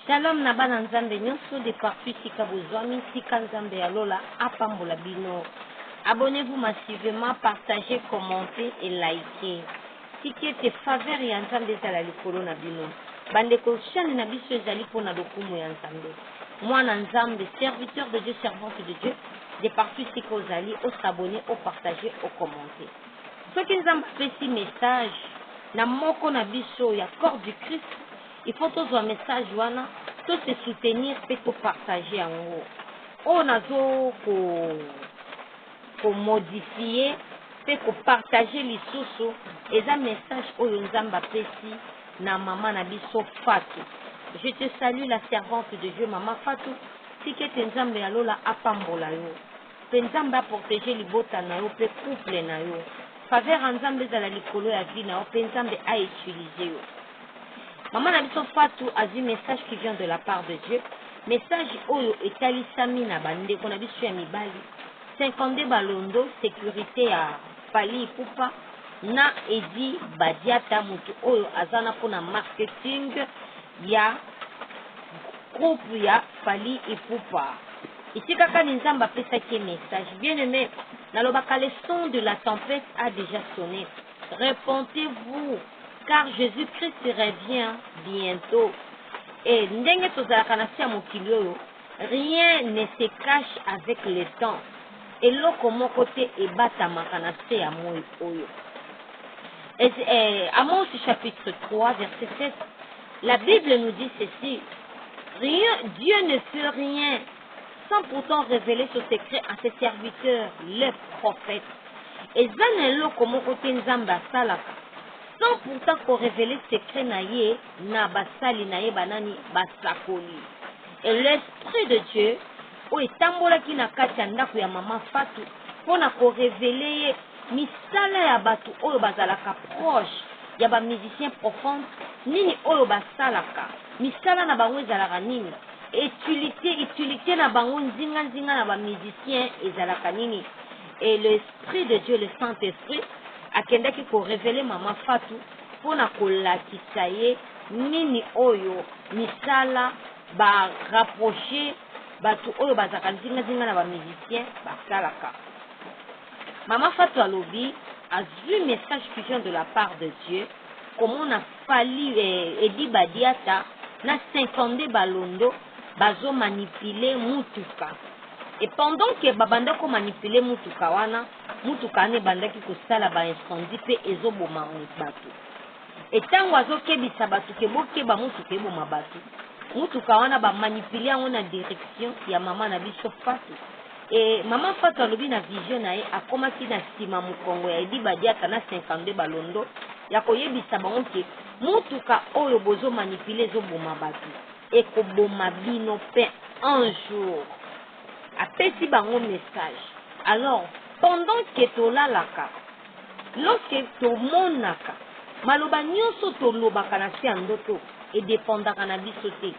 Shalom na bana Nzambe nyonso de partout esika bozwami, tika Nzambe ya lola apambola bino. Abonnez-vous massivement, partagez, commentez et likez. Tika ete faveur ya Nzambe ezala likolo na bino. Bandeko, chaîne na biso ezali mpo na lokumu ya Nzambe. Mwana Nzambe, serviteur de Dieu, servante de Dieu, de partout esika ozali, o s'abonner, o partager, o commenter. Soki Nzambe apesi message na moko na biso ya corps du Christ, il faut tozwa message wana, to se soutenir mpe to partager yango. Oyo nazo ko ko modifier mpe ko partager lisusu eza message oyo Nzambe apesi na mama na biso Fatou. Je te salue la servante de Dieu mama Fatou, tika ete Nzambe ya lola apambola yo mpe Nzambe a proteger libota na yo mpe couple na yo. Faveur ya Nzambe ezala likolo ya vie na yo mpe Nzambe a utiliser yo. Mama na biso Fatou azwi message qui vient de la part de Dieu. Message oyo etalisami na bandeko na biso ya mibali 52 balondo sécurité ya Fally Ipupa na Eddy Badiata moto oyo aza na mpona marketing ya groupe ya Fally Ipupa. Esika kani Nzambe apesaki ye message. Bien aimé, nalobaka le son de la tempête a déjà sonné. Repentez-vous car Jésus-Christ revient bientôt. Et ndenge tozalaka na se ya mokili oyo, rien ne se cache avec le temps. Eloko moko te ebatamaka na se ya moi oyo. Et, Amos chapitre 3 verset 7, la Bible nous dit ceci: rien, Dieu ne fait rien sans pourtant révéler ce secret à ses serviteurs, les prophètes. Eza na eloko moko te Nzambe asalaka sans pourtant korévéler secret na ye na basali na ye banani basakoli. Et l'esprit de Dieu oyo etambolaki na kati ya ndako ya mama Fatou mpona korévéler ye misala ya bato oyo bazalaka proche ya bamusicien profonde, nini oyo basalaka, misala na bango ezalaka nini, utilité na bango nzinga-nzinga na bamusicien ezalaka nini. Et l'esprit de Dieu, le Saint-Esprit, akendaki korévéler mama Fatou mpona kolakisa ye nini oyo misala barapproche bato oyo bazalaka nzinga-nzinga na bamusicien basalaka. Mama Fatou alobi azwi message qui vient de la part de Dieu, komona Fally Eddy Badiata na 52 balondo bazomanipuler mutuka. Et pendant ke babanda komanipuler mutuka wana, mutuka wana ebandaki kosala baincendie mpe ezoboma bato. Etango azokebisa bato ke bokeba, mutuka eboma bato, mutuka wana bamanipuler yango na direction ya mama na biso Fatou. E mama Fatou alobi na vision na ye akomaki na nsima mokongo ya Eddy Badiata na 52 balondo ya koyebisa bango ke mutuka oyo bozomanipuler ezoboma bato, ekoboma bino mpe un jour. Apesi bango message. Alors pendant ke tolalaka, lorsque tomonaka maloba nyonso tolobaka na se ya ndoto edépendaka na biso te,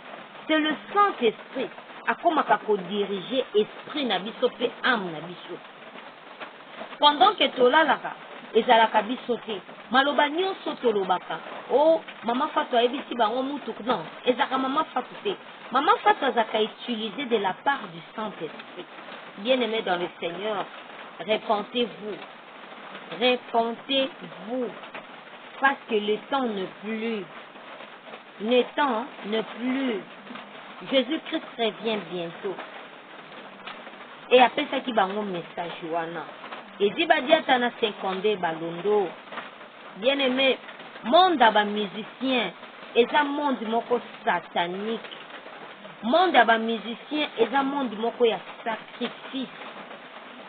c'est le Saint-Esprit akomaka kodiriger esprit na biso mpe âme na biso. Pendant ke tolalaka, ezalaka biso te. Maloba nyonso tolobaka, o mama Fatou ayebisi bango mutuka, non, ezalaka mama Fatou te. Mama Fatou azalaka utilisé de la part du Saint-Esprit. Bien aimé dans le Seigneur, répentez-vous, répentez-vous, parce que le temps n'est plus, le temps n'est plus. Jésus-Christ revient bientôt. E apesaki bango message wana, Eddy Badiata na 52 balondo. Bien aimé, monde ya bamusicien eza monde moko satanique. Monde ya bamusicien eza monde moko ya sacrifice.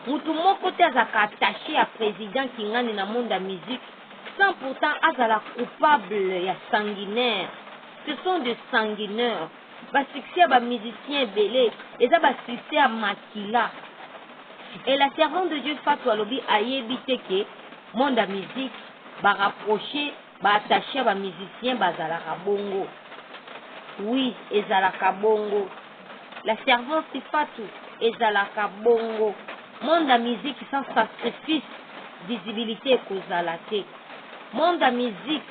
Mutu moko te azalaka attaché ya président Kingani na monde ya musique sans pourtant azala coupable ya sanguinaire. Ce sont des sanguinaires. Basuccès ya bamusicien ebele eza basuccès ya makila. Et la servante de Dieu Fatou alobi ayebi te ke monde ya musique barapproche baattaché ya bamusicien bazalaka bongo. Oui, ezalaka bongo. La servante Fatou, ezalaka bongo. Monde ya musique, sans sacrifice, visibilité ekozala te. Monde ya musique,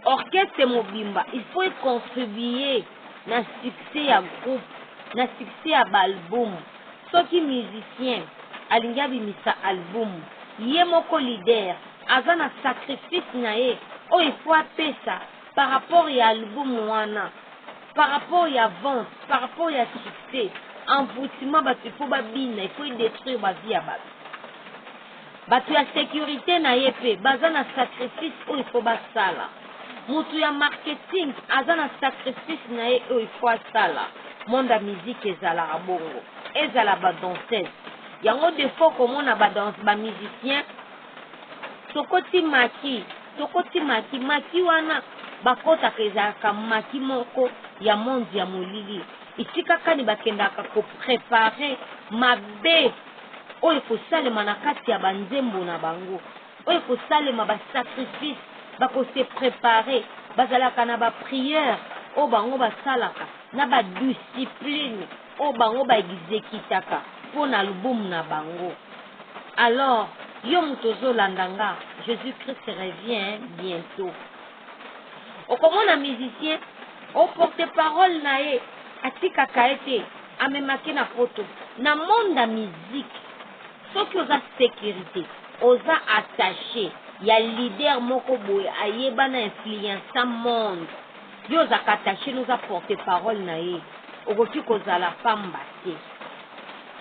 orchestre mobimba il faut econtribuer. Na succès ya groupe, na succès ya ba album. Soki musicien alingi abimisa album, ye moko leader aza na sacrifice na ye oyo il faut apesa par rapport ya album wana, par rapport ya vente, par rapport ya succès, envoutement, bato il faut babina, il faut edétruire ba vie ya bato. Bato ya sécurité na ye mpe baza na sacrifice oyo il faut basala. Moto ya marketing aza na sacrifice na ye oyo il faut asala. Monde ya musique ezalaka bongo, ezala badanseuse yango. Des fois komona bamusicien, tokoti maki, tokoti maki, maki wana bakɔtaka, ezalaka maki moko ya monde ya molili, esika kani bakendaka kopréparer mabe oyo ekosalema na kati ya banzembo na bango, oyo ekosalema basacrifice. Bakose préparer, bazalaka na baprière oyo bango basalaka, na badiscipline oyo bango baexécutaka mpo na album na bango. Alors yo moto ozolanda nga, Jésus Christ revient bientôt. Okomona musicien oporte parole na ye atikaka ye te, amemaki na poto. Na monde ya musique, soki oza sécurité, oza attaché ya leader moko boye ayebana, influença monde, yo ozalaka attaché, noza porte parole na ye, okoki kozala pamba te.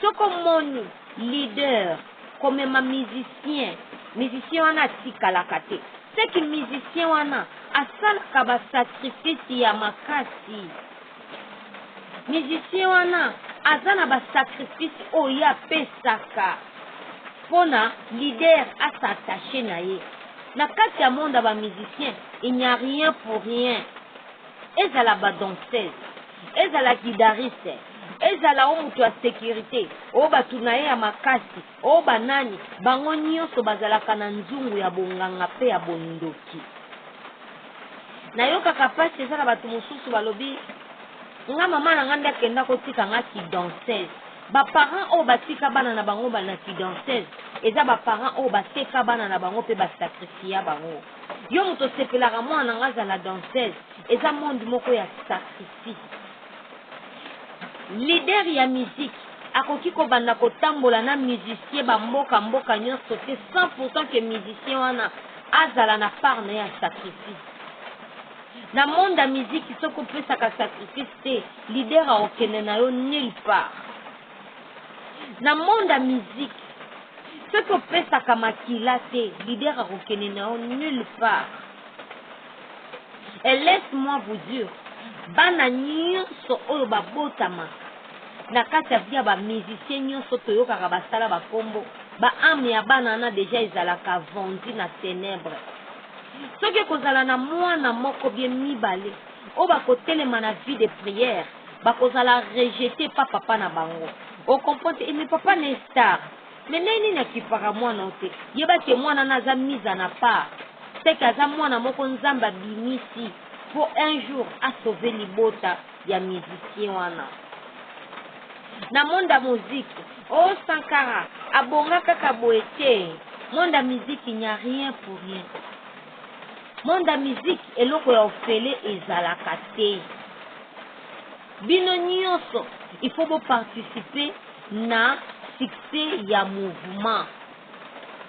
Soki omoni leader komema musicien, musicien wana atikalaka te, seki musicien wana asalaka basacrifice ya makasi. Musicien wana aza na basacrifice oyo ye apesaka mpona leader as'attache na ye. Na kati ya monde ya bamusicien, il n'y a rien pour rien. Ezala badanseuse, ezala guitariste, ezala o moto ya sécurité, oyo bato na ye ya makasi, oyo banani, bango nyonso bazalaka na nzungu ya bonganga mpe ya bondoki. Nayokaka mpasi, eza na bato mosusu balobi: "Nga, mama na nga nde akenda kotika nga kidanseuse." Baparent oyo batika bana na bango na kidanseuse, eza baparent oyo bateka bana na bango mpe basacrifia bango. Yo moto osepelaka mwana na nga azala danseuse, eza monde moko ya sacrifice. Leader ya musique akoki kobanda kotambola na musicien bamboka mboka nyonso te sans pourtant ke musicien wana azala na part na ye ya sacrifice. Na monde ya musique, soki opesaka sacrifice te, leader akokende na yo nulle part. Na monde ya musique, soki opesaka makila te, leader akokende na yo nulle part. Et laisse-moi vous dire, bana nyonso oyo babotamaka na kati ya vie ya bamusicien nyonso toyokaka basala bakombo, baâme ya bana wana déjà ezalaka vendu na ténèbre. Soki ekozala na mwana moko bien mibale oyo bakotelema na vie de prière, bakozala rejeté pa papa na bango. Ocomprendre te, mais papa na star, mais ndenge nini akipaka mwana o te? Yebaki mwana na aza mise à part, seke aza mwana moko Nzambe abimisi mpo un jour asauve libota ya musicien wana. Na monde ya moziki o, Sankara abonga kaka boye te. Monde ya miziki, n'y a rien pour rien. Monde ya miziki, eloko ya ofele ezalaka te. Bino nyonso il faut boparticiper na succès ya mouvement.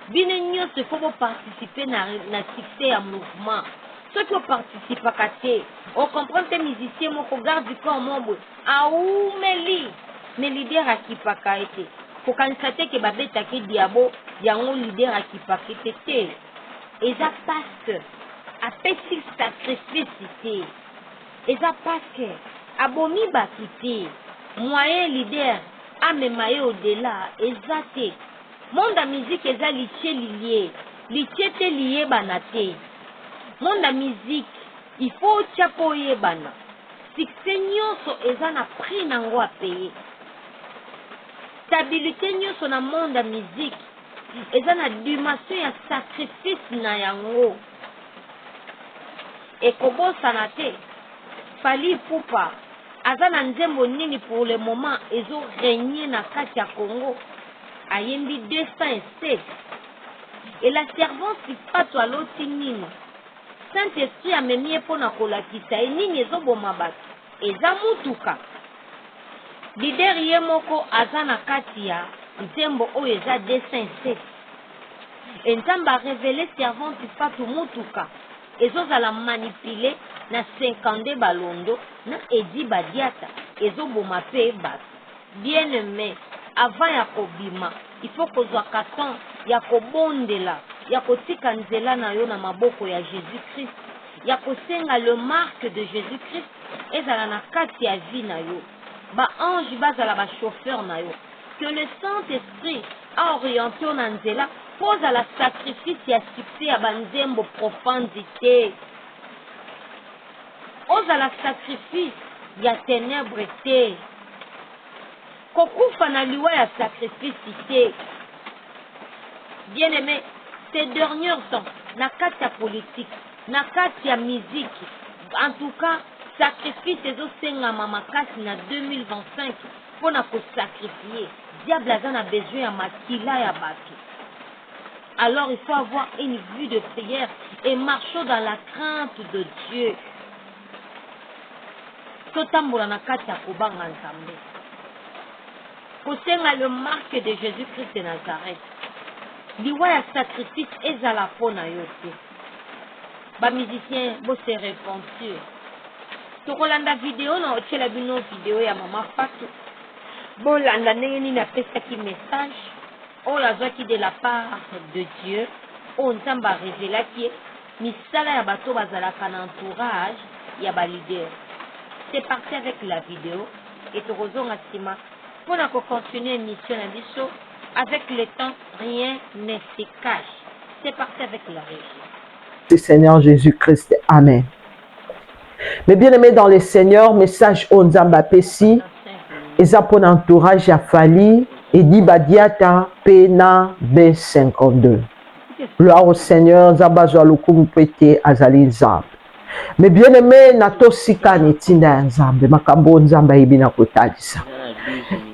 Bino nyonso il faut boparticiper na succès ya mouvement. Soki oparticipaka te, ocomprendre te. Musicien moko, garde du corps mo boye awumeli, mais leader akipaka ye te. Kokanisa te ke babetaki diabo yango leader akipaki te. Te, eza parce que apesi sacrifice te, eza parce que abomi bato te. Moyen leader amema ye au-delà eza te. Monde ya musique eza litie lilie, litie te, liyebana te. Monde ya musique, il faut otya mpo oyebana. Succès nyonso eza na prix nango apaye. Stabilité nyonso na monde ya musique eza na dimension ya sacrifice na yango. Ekobosana te, Fally Ipupa aza na nzembo nini pour le moment ezorégner na kati ya Congo? Ayembi 207 et la servante Fato aloti nini? Saint Esprit amemi ye mpona kolakisa ye nini ezoboma bato. Eza mutuka. Leader ye moko aza na kati ya nzembo oyo eza 207. Et Nzambe a revele servante Fatou mutuka ezozala manipuler na 52 balondo na Eddy Badiata ezoboma pe batu. Bien aime avant ya kobima il faut kozwaka temps ya kobondela ya kotika nzela na yo na maboko ya Jesus Christ ya kosenga le marque de Jesus Christ ezala na kati ya vie na yo ba anges bazala ba chauffeur na yo que le Saint Esprit a oriente yo na nzela mpo ozala sacrifice ya succès ya ba nzembo profanzi te ozala sacrifice ya tenebre te kokufa na liwa ya sacrifice te. Bien aime, ces derniers temps na kati ya politique, na kati ya musique, en tout cas sacrifice ezosengama makasi na 2025 mpo na kosacrifier. Diable aza na besoin ya makila ya bato. Alors il faut avoir une vue de prière et marchons dans la crainte de Dieu. Totambola na kati ya kobanga Nzambe. Kosenga le marque de Jesus Christ de Nazareth. Liwa ya sacrifice ezala mpo na yo te. Ba musiciens bo se repentir. Tokolanda video na otiela bino video ya mama Fatou. Bolanda ndenge nini apesaki message oyo azwaki de la part de Dieu, oyo Nzambe a revelaki ye misala ya bato bazalaka na entourage ya ba leader. C'est parti avec la video et tokozonga nsima mpo na ko continuer émission na biso. Avec le temps, rien ne se cache. C'est parti avec la régie. Seigneur Jésus-Christ. Amen. Mes bien-aimés dans le Seigneur, message oyo Nzambe apesi eza mpo na entourage ya Fally, Eddy Badiata mpe na B52. Gloire au Seigneur, Nzambe azwa lokumu mpo ete azali Nzambe. Mes bien-aimés, natosika na etinda ya Nzambe, makambo oyo Nzambe ayebi na kotalisa.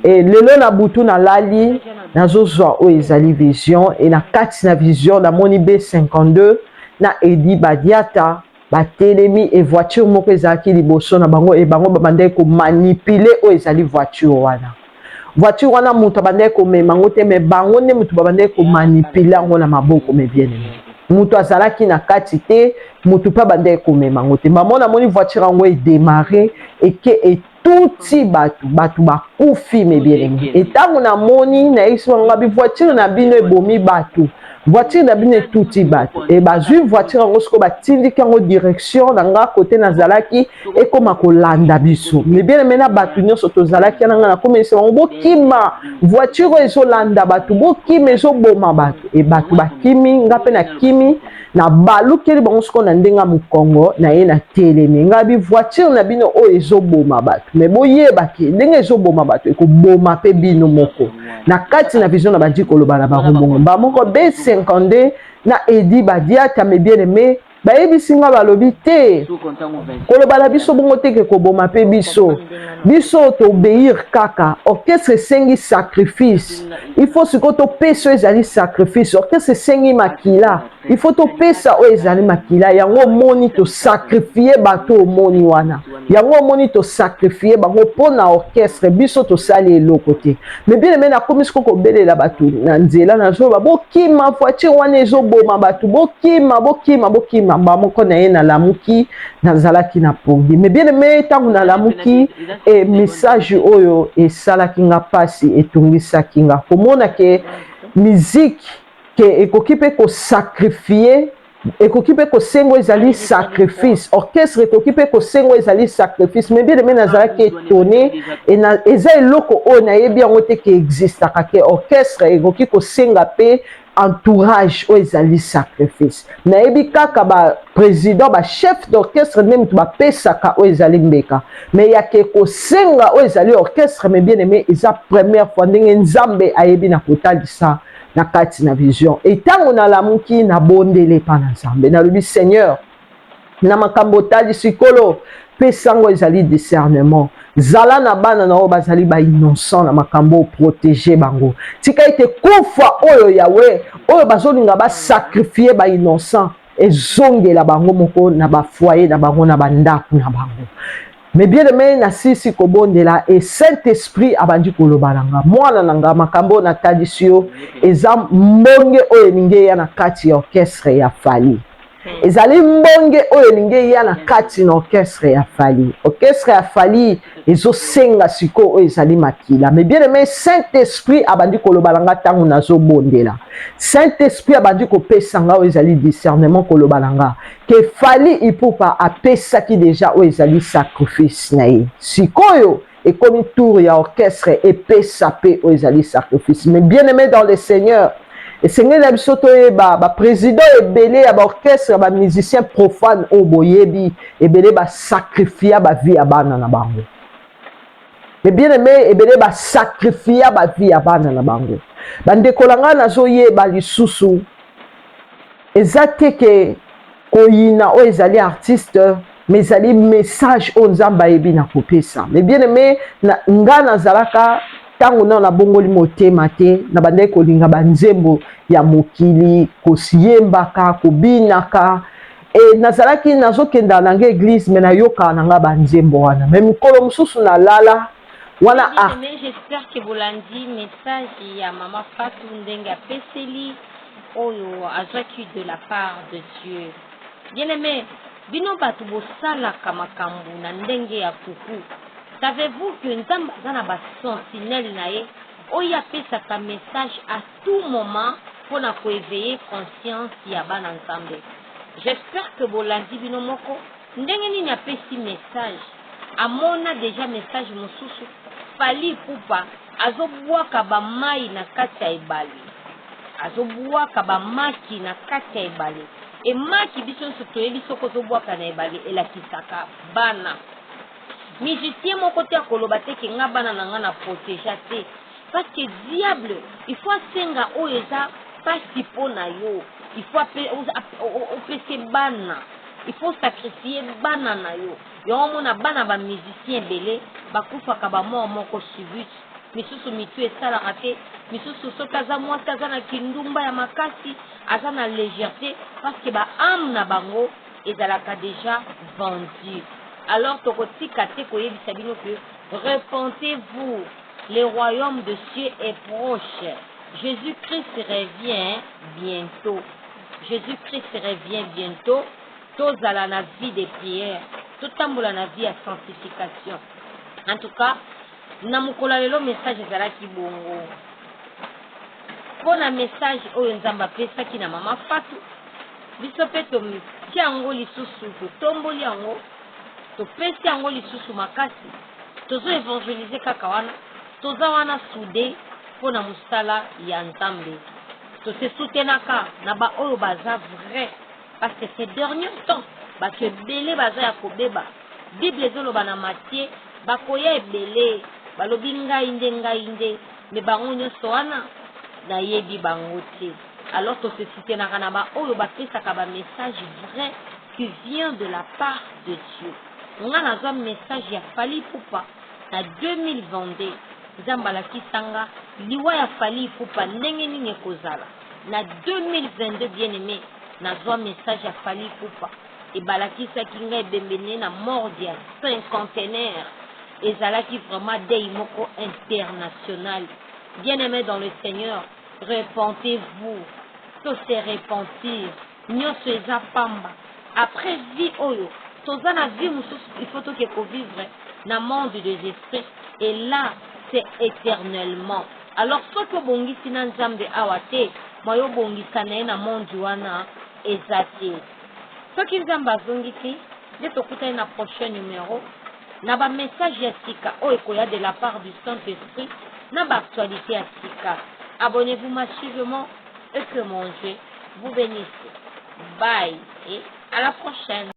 E lelo na butu nalali, nazozwa oyo ezali vision, e na kati na vision namoni B52 na Eddy Badiata batelemi, e voiture moko ezalaki liboso na bango, e bango babandaki komanipuler oyo ezali voiture wana. Voiture wana moto abandaki komema yango te, me bango nde moto babandaki komanipuler yango na maboko. Mes bien-aimés, moto azalaki na kati te, moto mpe abandaki komema yango te. Bamona amoni voiture yango edémarrer, eke etuti bato, bato bakufi. Mes bien-aimés, etango namoni, nayebisi bango ngabi: voiture na bino ebomi bato, voiture na bino etuti bato. E bazwi voiture yango sikoyo, batindiki yango direction na nga kote nazalaki, ekóma kolanda biso. Mes bien-aimés, na bato nyonso tozalaki wana, nga nakomelisa bango: bokima, voiture oyo ezolanda bato, bokima, ezoboma bato. E bato bakimi, nga mpe nakimi. Nabalukeli bango sikoyo na ndenge ya mokongo na ye, na telemi ngai bi: voiture na bino oyo ezoboma bato, me boyebaki ndenge ezoboma bato, ekoboma mpe bino moko. Na kati na vision na bandi koloba na bango bongo, bamoko B52 na Eddy Badiata, mes bien-aimés, bayebisi nga, balobi te, koloba na biso bongo te ke koboma mpe biso. Biso toobéir kaka, orchestre esengi sacrifice, il faut sikoyo topesa oyo ezali sacrifice. Orchestre esengi makila, il faut topesa oyo ezali makila. Yango omoni tosacrifier bato, omoni wana, yango omoni tosacrifier bango mpo na orchestre. Biso tosali eloko te. Mais bien aimé, nakomi siko kobelela bato na nzela, nazoloba: bokima, voiture wana ezoboma bato, bokima, bokima, bokima. Bamoko na ye, nalamuki, nazalaki na pongi. Mais bien aimé, ntango nalamuki, e message oyo esalaki nga mpasi, etungisaki nga komona ke musique ke ekoki mpe kosacrifier, ekoki mpe kosengo ezali sacrifice, orchestre ekoki mpe kosengo ezali sacrifice. Mais bien aimé, nazalaki étonné. Eza eloko oyo nayebi yango te ke existaka, ke orchestre ekoki kosenga mpe entourage oyo ezali sacrifice. Nayebi kaka baprésident, bachef d'orchestre nde moto bapesaka oyo ezali mbeka, mais yake kosenga oyo ezali orchestre, mais bien aimé, eza première fois ndenge Nzambe ayebi na kotalisa na kati na vision. Etango nalamuki, nabondeli epa na Nzambe, nalobi: Seigneur, na makambo otalisi, Nkolo, pesa yango ezali discernement. Zala na bana na oyo bazali bainnocent na makambo, oprotéger bango. Tika ete kufa oyo, Yawe, oyo bazolinga basacrifier bainnocent, ezongela bango moko na bafoyer na bango, na bandako na bango. Mais bien aimé, nasilisi kobondela e Saint Esprit abandi koloba na nga: "Mwana na nga, makambo oyo natalisi yo eza mbonge oyo elingi eya na kati ya orchestre ya Fally. Ezali mbonge oyo elingi eya na kati na orchestre ya Fally. Orchestre ya Fally ezosenga sikoyo oyo ezali makila." Mais bien aimé, Saint Esprit abandi koloba na nga ntango nazobondela. Saint Esprit abandi kopesa nga oyo ezali discernement, koloba na nga ke Fally Ipupa apesaki déjà oyo ezali sacrifice na ye. Sikoyo ekomi tour ya orchestre epesa mpe oyo ezali sacrifice. Mais bien aimé dans le Seigneur, esengeli na biso toyeba, baprésident ebele ya baorchestre ya bamusicien profane oyo boyebi ebele basacrifia bavie ya bana na bango. Mais bien aimé, ebele basacrifia bavie ya bana na bango. Bandeko na ngai, nazoyeba lisusu, eza te ke koyina oyo ezali artiste, mais ezali message oyo Nzambe ayebi na kopesa. Mais bien aimé, nga nazalaka, ntango nano nabongoli motema te, na bandaki kolinga banzembo ya mokili, kosiyembaka, kobinaka. E nazalaki nazokenda na nga église, mais nayokaka na nga banzembo wana. Mais mikolo mosusu nalala wana. Mais j'espère que bolandi message ya Mama Fatu, ndenge apeseli oyo azwaki de la part de Dieu. Bien aimé, bino bato bosalaka makambo na ndenge ya kuku, savez-vous que Nzambe aza na basentinelle na ye oyo apesaka message à tout moment mpona koéveiller conscience ya bana Nzambe? J'espère que bolandi bino moko ndenge nini apesi message. Amona déjà message mosusu: Fally Ipupa azobwaka bamai na kati ya ebale, azobwaka bamaki na kati ya ebale. Emaki, biso nyonso toyebi, soki ozobwaka na ebale, elakisaka bana. Musicien moko te akoloba te ke nga bana na nga na protéger te, parce que diable, il faut asenga oyo eza mpasi mpo na yo. Il faut opese bana, il faut sacrifier bana na yo. Yango omona bana bamusicien ebele bakufaka bamort moko subite. Misusu mitu esalaka te, misusu soki aza mwasi, aza na kindumba ya makasi, aza na légèreté, parce que baâme na bango ezalaka déjà vendu. Alors tokotika te koyebisa bino ke repentez-vous, le royaume de Dieu est proche. Jésus-Christ revient bientôt, Jésus-Christ revient bientôt. Tozala na vie de prière, totambola na vie ya sanctification. En tout cas, na mokolo ya lelo, message ezalaki bongo mpo na message oyo Nzambe apesaki na Mama Fatu. Biso mpe totia yango lisusu, totomboli yango, topesi yango lisusu makasi. Tozo évangéliser kaka wana, toza wana soudé mpo na mosala ya Nzambe. Tose soutenaka na baoyo baza vrai, parce que ces derniers temps bato ebele baza ya kobeba. Bible ezoloba na Matthieu, bakoya ebele, balobi: "Ngai nde, ngai nde", mais bango nyonso wana nayebi bango te. Alors tose soutenaka na baoyo bapesaka bamessage vrai qui vient de la part de Dieu. Nga nazwa message ya Fally Ipupa na 2022. Nzambe alakisanga liwa ya Fally Ipupa ndenge nini ekozala na 2022. Bien aimé, nazwa message ya Fally Ipupa, ebalakisaki ngai ebembene na morgue ya Cinquantenaire. Ezalaki vraiment deuil moko international. Bien aimé dans le Seigneur, repentez-vous, to se repentir. Nyonso eza pamba. Après vie oyo, toza na vie mosusu, il faut toke kovivre na monde des esprits, et là c'est éternellement. Alors soki obongisi na Nzambe awa te, moyo obongisa na ye na monde wana eza te. Soki Nzambe azongi te, nde tokutani na prochain numéro na bamessage ya sika oyo ekoya de la part du Saint-Esprit, na baactualité ya sika. Abonnez-vous massivement et que mon Dieu vous bénisse. Bye et à la prochaine.